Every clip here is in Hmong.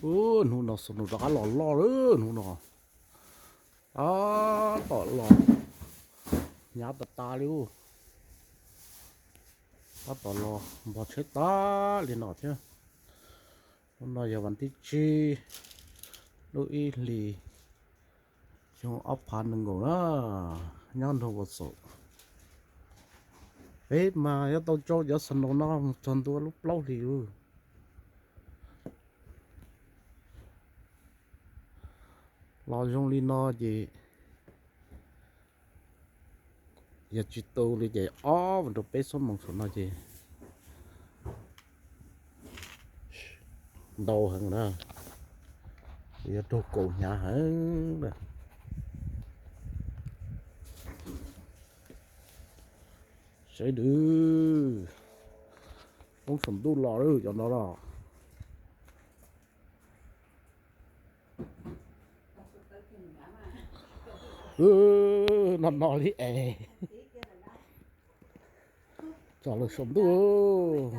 Ub, hnub no snow rov qab los loj lawm hnub no. Tab tom los hnyav tas tas li. Tab tom los npog tsheb tas li no thiab. Hnub no yog vas thib tsib lub ib hlis xyoo ob phav nees nkaum na, nyob nroog Ua Xaum. Peb mas yuav tau tsau cov snow no mus txog ntua lub plaub hlis lawm. Los zoo li no ces yog tsis tu li ces ob vas rau peb xuab moos saum no ces ntau heev na, yuav raug kaus hnyav heev na. Saib dwb, poob saum ntuj los lawm cov no los. No no li es txog lawm saum ntuj.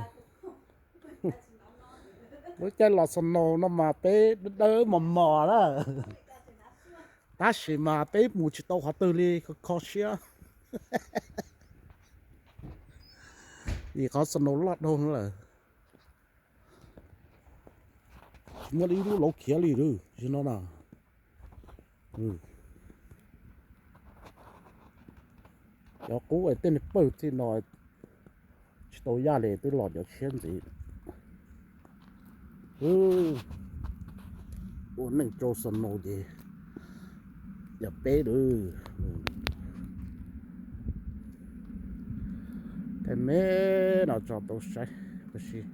Lub caij los snow no mas peb dawb dawb mos mos lawm, tab sis mas peb mus tsis tau qhov twg li, kho kho siab vim qhov snow loj dhau lawm. Tsis muaj ib lub lauv khiav li lawm no na. Cov qub es tej niag pawg txij no tsis tau yaj li, twb los cov tshiab ntxiv. Ua neej tsau snow ces yog peb lawm. Tej me no tso tau saib, tab sis